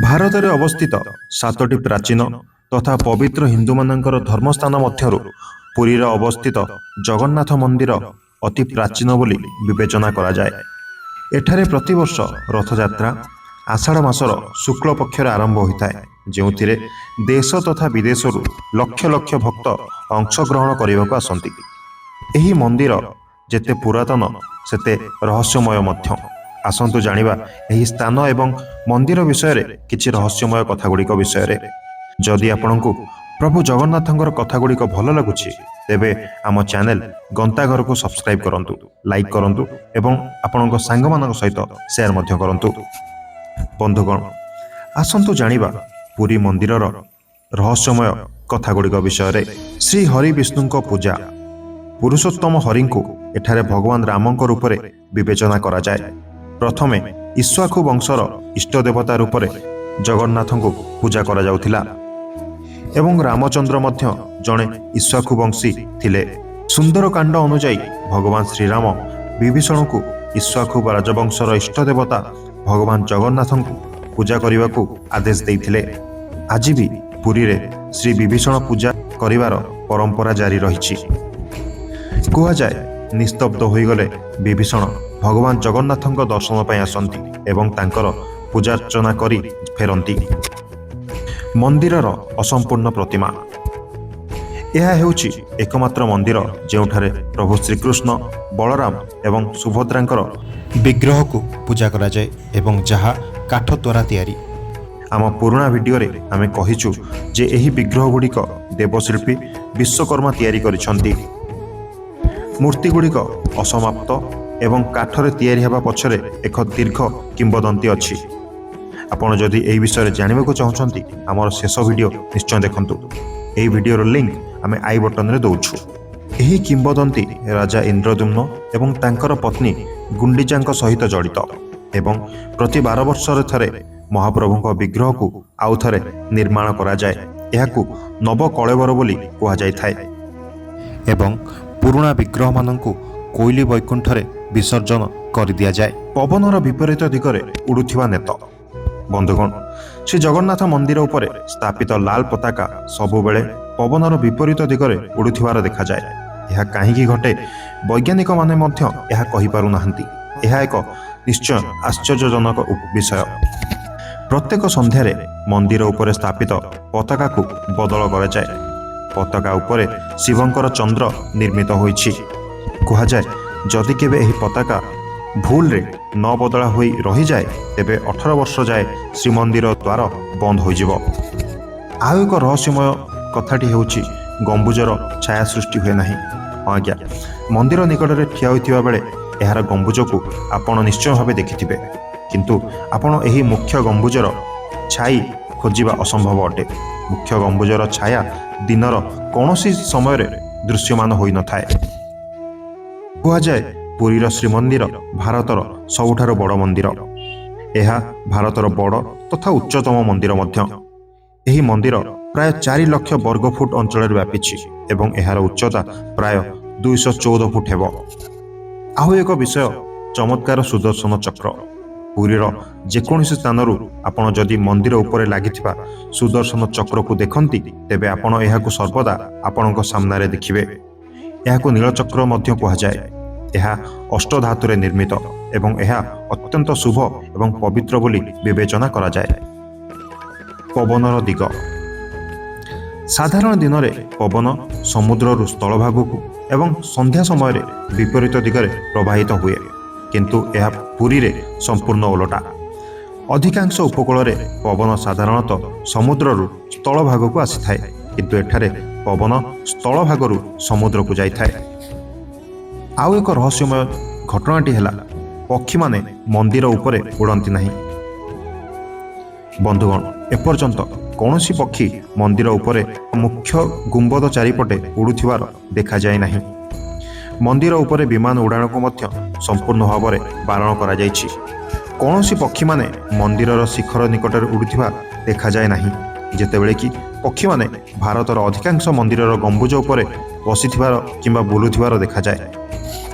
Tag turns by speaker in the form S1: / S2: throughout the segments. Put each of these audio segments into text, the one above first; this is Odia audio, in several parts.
S1: ଭାରତରେ ଅବସ୍ଥିତ ସାତୋଟି ପ୍ରାଚୀନ ତଥା ପବିତ୍ର ହିନ୍ଦୁମାନଙ୍କର ଧର୍ମସ୍ଥାନ ମଧ୍ୟରୁ ପୁରୀର ଅବସ୍ଥିତ ଜଗନ୍ନାଥ ମନ୍ଦିର ଅତି ପ୍ରାଚୀନ ବୋଲି ବିବେଚନା କରାଯାଏ। ଏଠାରେ ପ୍ରତିବର୍ଷ ରଥଯାତ୍ରା ଆଷାଢ଼ ମାସର ଶୁକ୍ଳ ପକ୍ଷରେ ଆରମ୍ଭ ହୋଇଥାଏ, ଯେଉଁଥିରେ ଦେଶ ତଥା ବିଦେଶରୁ ଲକ୍ଷ ଲକ୍ଷ ଭକ୍ତ ଅଂଶଗ୍ରହଣ କରିବାକୁ ଆସନ୍ତି। ଏହି ମନ୍ଦିର ଯେତେ ପୁରାତନ, ସେତେ ରହସ୍ୟମୟ ମଧ୍ୟ। ଆସନ୍ତୁ ଜାଣିବା ଏହି ସ୍ଥାନ ଏବଂ ମନ୍ଦିର ବିଷୟରେ କିଛି ରହସ୍ୟମୟ କଥାଗୁଡ଼ିକ ବିଷୟରେ। ଯଦି ଆପଣଙ୍କୁ ପ୍ରଭୁ ଜଗନ୍ନାଥଙ୍କର କଥାଗୁଡ଼ିକ ଭଲ ଲାଗୁଛି, ତେବେ ଆମ ଚ୍ୟାନେଲ ଗନ୍ତାଘରକୁ ସବସ୍କ୍ରାଇବ୍ କରନ୍ତୁ, ଲାଇକ୍ କରନ୍ତୁ ଏବଂ ଆପଣଙ୍କ ସାଙ୍ଗମାନଙ୍କ ସହିତ ସେୟାର ମଧ୍ୟ କରନ୍ତୁ। ବନ୍ଧୁଗଣ, ଆସନ୍ତୁ ଜାଣିବା ପୁରୀ ମନ୍ଦିରର ରହସ୍ୟମୟ କଥାଗୁଡ଼ିକ ବିଷୟରେ। ଶ୍ରୀ ହରି ବିଷ୍ଣୁଙ୍କ ପୂଜା। ପୁରୁଷୋତ୍ତମ ହରିଙ୍କୁ ଏଠାରେ ଭଗବାନ ରାମଙ୍କ ରୂପରେ ବିବେଚନା କରାଯାଏ। ପ୍ରଥମେ ଇକ୍ଷ୍ୱାକୁ ବଂଶର ଇଷ୍ଟ ଦେବତା ରୂପରେ ଜଗନ୍ନାଥଙ୍କୁ ପୂଜା କରାଯାଉଥିଲା ଏବଂ ରାମଚନ୍ଦ୍ର ମଧ୍ୟ ଜଣେ ଇକ୍ଷ୍ୱାକୁ ବଂଶୀ ଥିଲେ। ସୁନ୍ଦରକାଣ୍ଡ ଅନୁଯାୟୀ ଭଗବାନ ଶ୍ରୀରାମ ବିଭୀଷଣକୁ ଇକ୍ଷ୍ୱାକୁ ରାଜବଂଶର ଇଷ୍ଟ ଦେବତା ଭଗବାନ ଜଗନ୍ନାଥଙ୍କୁ ପୂଜା କରିବାକୁ ଆଦେଶ ଦେଇଥିଲେ। ଆଜି ବି ପୁରୀରେ ଶ୍ରୀ ବିଭୀଷଣ ପୂଜା କରିବାର ପରମ୍ପରା ଜାରି ରହିଛି। କୁହାଯାଏ, ନିସ୍ତବ୍ଧ ହୋଇଗଲେ ବିଭୀଷଣ ଭଗବାନ ଜଗନ୍ନାଥଙ୍କ ଦର୍ଶନ ପାଇଁ ଆସନ୍ତି ଏବଂ ତାଙ୍କର ପୂଜାର୍ଚ୍ଚନା କରି ଫେରନ୍ତି। ମନ୍ଦିରର ଅସମ୍ପୂର୍ଣ୍ଣ ପ୍ରତିମା। ଏହା ହେଉଛି ଏକମାତ୍ର ମନ୍ଦିର, ଯେଉଁଠାରେ ପ୍ରଭୁ ଶ୍ରୀକୃଷ୍ଣ, ବଳରାମ ଏବଂ ସୁଭଦ୍ରାଙ୍କର ବିଗ୍ରହକୁ ପୂଜା କରାଯାଏ ଏବଂ ଯାହା କାଠ ଦ୍ୱାରା ତିଆରି। ଆମ ପୁରୁଣା ଭିଡ଼ିଓରେ ଆମେ କହିଛୁ ଯେ ଏହି ବିଗ୍ରହଗୁଡ଼ିକ ଦେବଶିଳ୍ପୀ ବିଶ୍ୱକର୍ମା ତିଆରି କରିଛନ୍ତି। ମୂର୍ତ୍ତିଗୁଡ଼ିକ ଅସମାପ୍ତ ଏବଂ କାଠରେ ତିଆରି ହେବା ପଛରେ ଏକ ଦୀର୍ଘ କିମ୍ବଦନ୍ତୀ ଅଛି। ଆପଣ ଯଦି ଏହି ବିଷୟରେ ଜାଣିବାକୁ ଚାହୁଁଛନ୍ତି, ଆମର ଶେଷ ଭିଡ଼ିଓ ନିଶ୍ଚୟ ଦେଖନ୍ତୁ। ଏହି ଭିଡ଼ିଓର ଲିଙ୍କ ଆମେ I ବଟନରେ ଦେଉଛୁ। ଏହି କିମ୍ବଦନ୍ତୀ ରାଜା ଇନ୍ଦ୍ରଦ୍ୟୁମ୍ନ ଏବଂ ତାଙ୍କର ପତ୍ନୀ ଗୁଣ୍ଡିଚାଙ୍କ ସହିତ ଜଡ଼ିତ ଏବଂ ପ୍ରତି 12 ବର୍ଷରେ ଥରେ ମହାପ୍ରଭୁଙ୍କ ବିଗ୍ରହକୁ ଆଉ ଥରେ ନିର୍ମାଣ କରାଯାଏ। ଏହାକୁ ନବକଳେବର ବୋଲି କୁହାଯାଇଥାଏ ଏବଂ ପୁରୁଣା ବିଗ୍ରହମାନଙ୍କୁ କୋଇଲି ବୈକୁଣ୍ଠରେ ବିସର୍ଜନ କରିଦିଆଯାଏ। ପବନର ବିପରୀତ ଦିଗରେ ଉଡ଼ୁଥିବା ନେତ। ବନ୍ଧୁଗଣ, ଶ୍ରୀ ଜଗନ୍ନାଥ ମନ୍ଦିର ଉପରେ ସ୍ଥାପିତ ଲାଲ ପତାକା ସବୁବେଳେ ପବନର ବିପରୀତ ଦିଗରେ ଉଡ଼ୁଥିବାର ଦେଖାଯାଏ। ଏହା କାହିଁକି ଘଟେ, ବୈଜ୍ଞାନିକମାନେ ମଧ୍ୟ ଏହା କହିପାରୁନାହାନ୍ତି। ଏହା ଏକ ନିଶ୍ଚୟ ଆଶ୍ଚର୍ଯ୍ୟଜନକ ବିଷୟ। ପ୍ରତ୍ୟେକ ସନ୍ଧ୍ୟାରେ ମନ୍ଦିର ଉପରେ ସ୍ଥାପିତ ପତାକାକୁ ବଦଳ କରାଯାଏ। ପତାକା ଉପରେ ଶିବଙ୍କର ଚନ୍ଦ୍ର ନିର୍ମିତ ହୋଇଛି। କୁହାଯାଏ, ଯଦି କେବେ ଏହି ପତାକା ଭୁଲରେ ନ ବଦଳା ହୋଇ ରହିଯାଏ, ତେବେ 18 ବର୍ଷ ଯାଏ ଶ୍ରୀମନ୍ଦିର ଦ୍ୱାର ବନ୍ଦ ହୋଇଯିବ। ଆଉ ଏକ ରହସ୍ୟମୟ କଥାଟି ହେଉଛି, ଗମ୍ବୁଜର ଛାୟା ସୃଷ୍ଟି ହୁଏ ନାହିଁ। ହଁ ଆଜ୍ଞା, ମନ୍ଦିର ନିକଟରେ ଠିଆ ହୋଇଥିବା ବେଳେ ଏହାର ଗମ୍ବୁଜକୁ ଆପଣ ନିଶ୍ଚୟ ଭାବେ ଦେଖିଥିବେ, କିନ୍ତୁ ଆପଣ ଏହି ମୁଖ୍ୟ ଗମ୍ବୁଜର ଛାଇ ଖୋଜିବା ଅସମ୍ଭବ ଅଟେ। ମୁଖ୍ୟ ଗମ୍ବୁଜର ଛାୟା ଦିନର କୌଣସି ସମୟରେ ଦୃଶ୍ୟମାନ ହୋଇନଥାଏ। କୁହାଯାଏ, ପୁରୀର ଶ୍ରୀମନ୍ଦିର ଭାରତର ସବୁଠାରୁ ବଡ଼ ମନ୍ଦିର। ଏହା ଭାରତର ବଡ଼ ତଥା ଉଚ୍ଚତମ ମନ୍ଦିର ମଧ୍ୟ। ଏହି ମନ୍ଦିର ପ୍ରାୟ 4 ଲକ୍ଷ ବର୍ଗଫୁଟ ଅଞ୍ଚଳରେ ବ୍ୟାପିଛି ଏବଂ ଏହାର ଉଚ୍ଚତା ପ୍ରାୟ 214 ଫୁଟ ହେବ। ଆଉ ଏକ ବିଷୟ, ଚମତ୍କାର ସୁଦର୍ଶନ ଚକ୍ର। ପୁରୀର ଯେକୌଣସି ସ୍ଥାନରୁ ଆପଣ ଯଦି ମନ୍ଦିର ଉପରେ ଲାଗିଥିବା ସୁଦର୍ଶନ ଚକ୍ରକୁ ଦେଖନ୍ତି, ତେବେ ଆପଣ ଏହାକୁ ସର୍ବଦା ଆପଣଙ୍କ ସାମ୍ନାରେ ଦେଖିବେ। ଏହାକୁ ନୀଳଚକ୍ର ମଧ୍ୟ କୁହାଯାଏ। ଏହା ଅଷ୍ଟଧାତୁରେ ନିର୍ମିତ ଏବଂ ଏହା ଅତ୍ୟନ୍ତ ଶୁଭ ଏବଂ ପବିତ୍ର ବୋଲି ବିବେଚନା କରାଯାଏ। ପବନର ଦିଗ। ସାଧାରଣ ଦିନରେ ପବନ ସମୁଦ୍ରରୁ ସ୍ଥଳଭାଗକୁ ଏବଂ ସନ୍ଧ୍ୟା ସମୟରେ ବିପରୀତ ଦିଗରେ ପ୍ରବାହିତ ହୁଏ, କିନ୍ତୁ ଏହା ପୁରୀରେ ସମ୍ପୂର୍ଣ୍ଣ ଓଲଟା। ଅଧିକାଂଶ ଉପକୂଳରେ ପବନ ସାଧାରଣତଃ ସମୁଦ୍ରରୁ ସ୍ଥଳଭାଗକୁ ଆସିଥାଏ, କିନ୍ତୁ ଏଠାରେ ପବନ ସ୍ଥଳଭାଗରୁ ସମୁଦ୍ରକୁ ଯାଇଥାଏ। ଆଉ ଏକ ରହସ୍ୟମୟ ଘଟଣାଟି ହେଲା, ପକ୍ଷୀମାନେ ମନ୍ଦିର ଉପରେ ଉଡ଼ନ୍ତି ନାହିଁ। ବନ୍ଧୁଗଣ, ଏପର୍ଯ୍ୟନ୍ତ କୌଣସି ପକ୍ଷୀ ମନ୍ଦିର ଉପରେ ମୁଖ୍ୟ ଗୁମ୍ବଦ ଚାରିପଟେ ଉଡ଼ୁଥିବାର ଦେଖାଯାଏ ନାହିଁ। ମନ୍ଦିର ଉପରେ ବିମାନ ଉଡ଼ାଣକୁ ମଧ୍ୟ ସମ୍ପୂର୍ଣ୍ଣ ଭାବରେ ବାରଣ କରାଯାଇଛି। କୌଣସି ପକ୍ଷୀମାନେ ମନ୍ଦିରର ଶିଖର ନିକଟରେ ଉଡ଼ୁଥିବା ଦେଖାଯାଏ ନାହିଁ, ଯେତେବେଳେ କି ପକ୍ଷୀମାନେ ଭାରତର ଅଧିକାଂଶ ମନ୍ଦିରର ଗମ୍ବୁଜ ଉପରେ ବସିଥିବାର କିମ୍ବା ବୁଲୁଥିବାର ଦେଖାଯାଏ।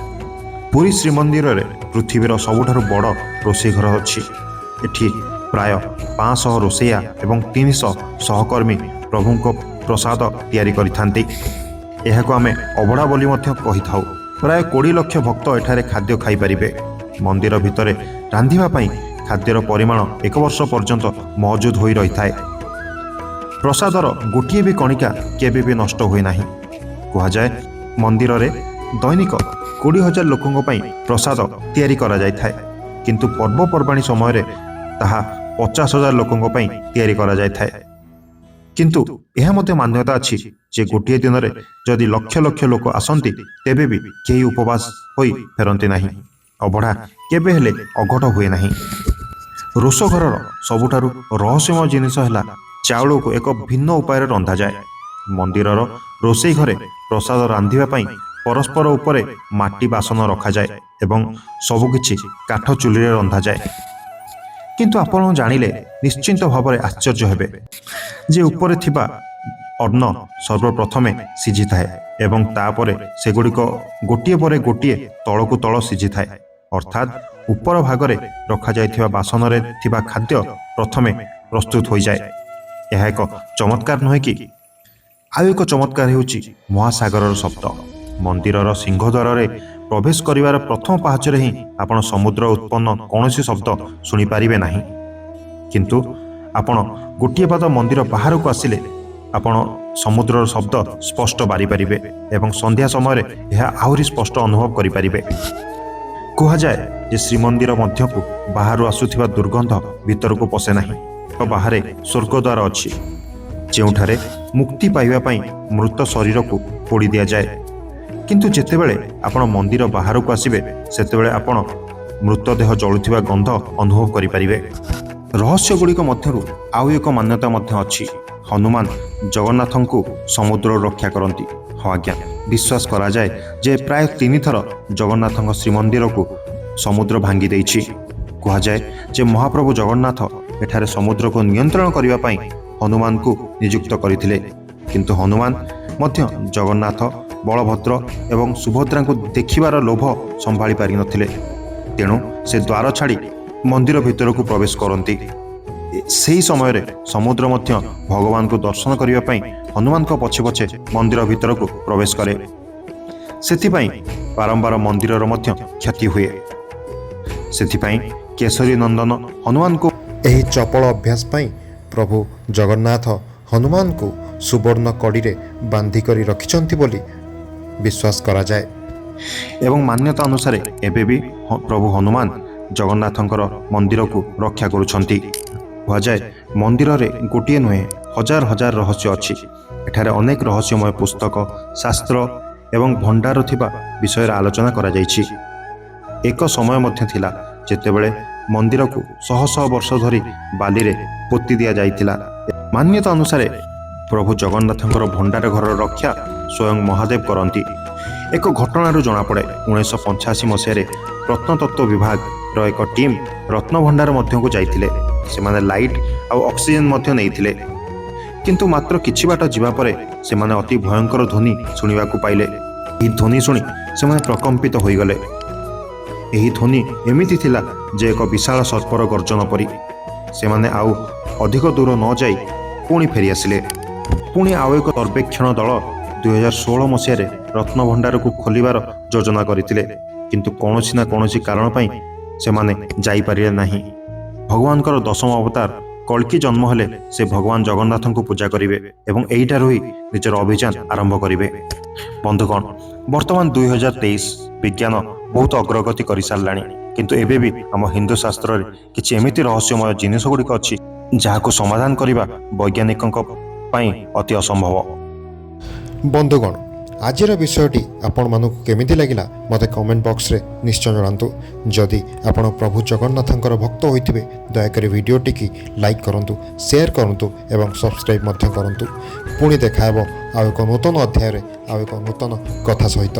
S1: ପୁରୀ ଶ୍ରୀମନ୍ଦିରରେ ପୃଥିବୀର ସବୁଠାରୁ ବଡ଼ ରୋଷେଇ ଘର ଅଛି। ଏଠି ପ୍ରାୟ 500 ରୋଷେଇଆ ଏବଂ 300 ସହକର୍ମୀ ପ୍ରଭୁଙ୍କ ପ୍ରସାଦ ତିଆରି କରିଥାନ୍ତି। ଏହାକୁ ଆମେ ଅବଢ଼ା ବୋଲି ମଧ୍ୟ କହିଥାଉ। ପ୍ରାୟ 20 ଲକ୍ଷ ଭକ୍ତ ଏଠାରେ ଖାଦ୍ୟ ଖାଇପାରିବେ। ମନ୍ଦିର ଭିତରେ ରାନ୍ଧିବା ପାଇଁ ଖାଦ୍ୟର ପରିମାଣ ଏକ ବର୍ଷ ପର୍ଯ୍ୟନ୍ତ ମହଜୁଦ ହୋଇ ରହିଥାଏ। ପ୍ରସାଦର ଗୋଟିଏ ବି କଣିକା କେବେ ବି ନଷ୍ଟ ହୁଏ ନାହିଁ। କୁହାଯାଏ, ମନ୍ଦିରରେ ଦୈନିକ 20,000 ଲୋକଙ୍କ ପାଇଁ ପ୍ରସାଦ ତିଆରି କରାଯାଇଥାଏ, କିନ୍ତୁ ପର୍ବପର୍ବାଣୀ ସମୟରେ ତାହା 50,000 ଲୋକଙ୍କ ପାଇଁ ତିଆରି କରାଯାଇଥାଏ। କିନ୍ତୁ ଏହା ମଧ୍ୟ ମାନ୍ୟତା ଅଛି ଯେ ଗୋଟିଏ ଦିନରେ ଯଦି ଲକ୍ଷ ଲକ୍ଷ ଲୋକ ଆସନ୍ତି, ତେବେ ବି କେହି ଉପବାସ ହୋଇ ଫେରନ୍ତି ନାହିଁ। ଅବଢ଼ା କେବେ ହେଲେ ଅଘଟ ହୁଏ ନାହିଁ। ରୋଷଘରର ସବୁଠାରୁ ରହସ୍ୟମୟ ଜିନିଷ ହେଲା, ଚାଉଳକୁ ଏକ ଭିନ୍ନ ଉପାୟରେ ରନ୍ଧାଯାଏ। ମନ୍ଦିରର ରୋଷେଇ ଘରେ ପ୍ରସାଦ ରାନ୍ଧିବା ପାଇଁ ପରସ୍ପର ଉପରେ ମାଟି ବାସନ ରଖାଯାଏ ଏବଂ ସବୁକିଛି କାଠ ଚୁଲିରେ ରନ୍ଧାଯାଏ। କିନ୍ତୁ ଆପଣ ଜାଣିଲେ ନିଶ୍ଚିନ୍ତ ଭାବରେ ଆଶ୍ଚର୍ଯ୍ୟ ହେବେ ଯେ ଉପରେ ଥିବା ଅନ୍ନ ସର୍ବପ୍ରଥମେ ସିଝିଥାଏ ଏବଂ ତାପରେ ସେଗୁଡ଼ିକ ଗୋଟିଏ ପରେ ଗୋଟିଏ ତଳକୁ ତଳ ସିଝିଥାଏ। ଅର୍ଥାତ୍ ଉପର ଭାଗରେ ରଖାଯାଇଥିବା ବାସନରେ ଥିବା ଖାଦ୍ୟ ପ୍ରଥମେ ପ୍ରସ୍ତୁତ ହୋଇଯାଏ। ଏହା ଏକ ଚମତ୍କାର ନୁହେଁ କି? ଆଉ ଏକ ଚମତ୍କାର ହେଉଛି ମହାସାଗରର ଶବ୍ଦ। ମନ୍ଦିରର ସିଂହଦ୍ୱାରରେ ପ୍ରବେଶ କରିବାର ପ୍ରଥମ ପାହାଚରେ ହିଁ ଆପଣ ସମୁଦ୍ର ଉତ୍ପନ୍ନ କୌଣସି ଶବ୍ଦ ଶୁଣିପାରିବେ ନାହିଁ। କିନ୍ତୁ ଆପଣ ଗୋଟିଏ ପାଦ ମନ୍ଦିର ବାହାରକୁ ଆସିଲେ ଆପଣ ସମୁଦ୍ରର ଶବ୍ଦ ସ୍ପଷ୍ଟ ବାରିପାରିବେ ଏବଂ ସନ୍ଧ୍ୟା ସମୟରେ ଏହା ଆହୁରି ସ୍ପଷ୍ଟ ଅନୁଭବ କରିପାରିବେ। କୁହାଯାଏ ଯେ ଶ୍ରୀମନ୍ଦିର ମଧ୍ୟକୁ ବାହାରୁ ଆସୁଥିବା ଦୁର୍ଗନ୍ଧ ଭିତରକୁ ପଶେ ନାହିଁ। ବାହାରେ ସ୍ୱର୍ଗଦ୍ୱାର ଅଛି, ଯେଉଁଠାରେ ମୁକ୍ତି ପାଇବା ପାଇଁ ମୃତ ଶରୀରକୁ ପୋଡ଼ି ଦିଆଯାଏ। କିନ୍ତୁ ଯେତେବେଳେ ଆପଣ ମନ୍ଦିର ବାହାରକୁ ଆସିବେ, ସେତେବେଳେ ଆପଣ ମୃତଦେହ ଜଳୁଥିବା ଗନ୍ଧ ଅନୁଭବ କରିପାରିବେ। ରହସ୍ୟଗୁଡ଼ିକ ମଧ୍ୟରୁ ଆଉ ଏକ ମାନ୍ୟତା ମଧ୍ୟ ଅଛି। ହନୁମାନ ଜଗନ୍ନାଥଙ୍କୁ ସମୁଦ୍ରରୁ ରକ୍ଷା କରନ୍ତି। ହଁ ଆଜ୍ଞା, ବିଶ୍ୱାସ କରାଯାଏ ଯେ ପ୍ରାୟ ତିନିଥର ଜଗନ୍ନାଥଙ୍କ ଶ୍ରୀମନ୍ଦିରକୁ ସମୁଦ୍ର ଭାଙ୍ଗି ଦେଇଛି। କୁହାଯାଏ ଯେ ମହାପ୍ରଭୁ ଜଗନ୍ନାଥ ଏଠାରେ ସମୁଦ୍ରକୁ ନିୟନ୍ତ୍ରଣ କରିବା ପାଇଁ ହନୁମାନଙ୍କୁ ନିଯୁକ୍ତ କରିଥିଲେ। କିନ୍ତୁ ହନୁମାନ ମଧ୍ୟ ଜଗନ୍ନାଥ, ବଳଭଦ୍ର ଏବଂ ସୁଭଦ୍ରାଙ୍କୁ ଦେଖିବାର ଲୋଭ ସମ୍ଭାଳି ପାରିନଥିଲେ। ତେଣୁ ସେ ଦ୍ୱାର ଛାଡ଼ି ମନ୍ଦିର ଭିତରକୁ ପ୍ରବେଶ କରନ୍ତି। ସେହି ସମୟରେ ସମୁଦ୍ର ମଧ୍ୟ ଭଗବାନଙ୍କୁ ଦର୍ଶନ କରିବା ପାଇଁ ହନୁମାନଙ୍କ ପଛେ ପଛେ ମନ୍ଦିର ଭିତରକୁ ପ୍ରବେଶ କରେ। ସେଥିପାଇଁ ବାରମ୍ବାର ମନ୍ଦିରର ମଧ୍ୟ କ୍ଷତି ହୁଏ। ସେଥିପାଇଁ କେଶରୀ ନନ୍ଦନ ହନୁମାନଙ୍କୁ
S2: ଏହି ଚପଳ ଅଭ୍ୟାସ ପାଇଁ ପ୍ରଭୁ ଜଗନ୍ନାଥ ହନୁମାନଙ୍କୁ ସୁବର୍ଣ୍ଣ କଡ଼ିରେ ବାନ୍ଧି କରି ରଖିଛନ୍ତି ବୋଲି ବିଶ୍ୱାସ କରାଯାଏ।
S1: ଏବଂ ମାନ୍ୟତା ଅନୁସାରେ ଏବେ ବି ପ୍ରଭୁ ହନୁମାନ ଜଗନ୍ନାଥଙ୍କର ମନ୍ଦିରକୁ ରକ୍ଷା କରୁଛନ୍ତି। କୁହାଯାଏ, ମନ୍ଦିରରେ ଗୋଟିଏ ନୁହେଁ, ହଜାର ହଜାର ରହସ୍ୟ ଅଛି। ଏଠାରେ ଅନେକ ରହସ୍ୟମୟ ପୁସ୍ତକ, ଶାସ୍ତ୍ର ଏବଂ ଭଣ୍ଡାର ଥିବା ବିଷୟରେ ଆଲୋଚନା କରାଯାଇଛି। ଏକ ସମୟ ମଧ୍ୟ ଥିଲା, ଯେତେବେଳେ ମନ୍ଦିରକୁ ଶହ ଶହ ବର୍ଷ ଧରି ବାଲିରେ ପୋତି ଦିଆଯାଇଥିଲା। ମାନ୍ୟତା ଅନୁସାରେ ପ୍ରଭୁ ଜଗନ୍ନାଥଙ୍କର ଭଣ୍ଡାର ଘରର ରକ୍ଷା ସ୍ୱୟଂ ମହାଦେବ କରନ୍ତି। ଏକ ଘଟଣାରୁ ଜଣାପଡ଼େ, 1985 ମସିହାରେ ପ୍ରତ୍ନତତ୍ତ୍ୱ ବିଭାଗର ଏକ ଟିମ୍ ରତ୍ନଭଣ୍ଡାର ମଧ୍ୟକୁ ଯାଇଥିଲେ। ସେମାନେ ଲାଇଟ୍ ଆଉ ଅକ୍ସିଜେନ୍ ମଧ୍ୟ ନେଇଥିଲେ। କିନ୍ତୁ ମାତ୍ର କିଛି ବାଟ ଯିବା ପରେ ସେମାନେ ଅତି ଭୟଙ୍କର ଧ୍ୱନି ଶୁଣିବାକୁ ପାଇଲେ। ଏହି ଧ୍ୱନି ଶୁଣି ସେମାନେ ପ୍ରକମ୍ପିତ ହୋଇଗଲେ। ଏହି ଧ୍ୱନି ଏମିତି ଥିଲା ଯେ ଏକ ବିଶାଳ ସର୍ପର ଗର୍ଜନ ପରି। ସେମାନେ ଆଉ ଅଧିକ ଦୂର ନ ଯାଇ ପୁଣି ଫେରିଆସିଲେ। ପୁଣି ଆଉ ଏକ ସର୍ବେକ୍ଷଣ ଦଳ 2016 ମସିହାରେ ରତ୍ନଭଣ୍ଡାରକୁ ଖୋଲିବାର ଯୋଜନା କରିଥିଲେ। କିନ୍ତୁ କୌଣସି ନା କୌଣସି କାରଣ ପାଇଁ ସେମାନେ ଯାଇପାରିଲେ ନାହିଁ। ଭଗବାନଙ୍କର ଦଶମ ଅବତାର କଳ୍କି ଜନ୍ମ ହେଲେ ସେ ଭଗବାନ ଜଗନ୍ନାଥଙ୍କୁ ପୂଜା କରିବେ ଏବଂ ଏଇଠାରୁ ହିଁ ନିଜର ଅଭିଯାନ ଆରମ୍ଭ କରିବେ। ବନ୍ଧୁଗଣ, ବର୍ତ୍ତମାନ 2023, ବିଜ୍ଞାନ ବହୁତ ଅଗ୍ରଗତି କରିସାରିଲାଣି। କିନ୍ତୁ ଏବେ ବି ଆମ ହିନ୍ଦୁ ଶାସ୍ତ୍ରରେ କିଛି ଏମିତି ରହସ୍ୟମୟ ଜିନିଷ ଗୁଡ଼ିକ ଅଛି, ଯାହାକୁ ସମାଧାନ କରିବା ବୈଜ୍ଞାନିକଙ୍କ ପାଇଁ ଅତି ଅସମ୍ଭବ।
S2: ବନ୍ଧୁଗଣ, ଆଜିର ବିଷୟଟି ଆପଣମାନଙ୍କୁ କେମିତି ଲାଗିଲା, ମୋତେ କମେଣ୍ଟ ବକ୍ସରେ ନିଶ୍ଚୟ ଜଣାନ୍ତୁ। ଯଦି ଆପଣ ପ୍ରଭୁ ଜଗନ୍ନାଥଙ୍କର ଭକ୍ତ ହୋଇଥିବେ, ଦୟାକରି ଭିଡ଼ିଓଟିକି ଲାଇକ୍ କରନ୍ତୁ, ସେୟାର କରନ୍ତୁ ଏବଂ ସବସ୍କ୍ରାଇବ୍ ମଧ୍ୟ କରନ୍ତୁ। ପୁଣି ଦେଖାହେବ ଆଉ ଏକ ନୂତନ ଅଧ୍ୟାୟରେ, ଆଉ ଏକ ନୂତନ କଥା ସହିତ।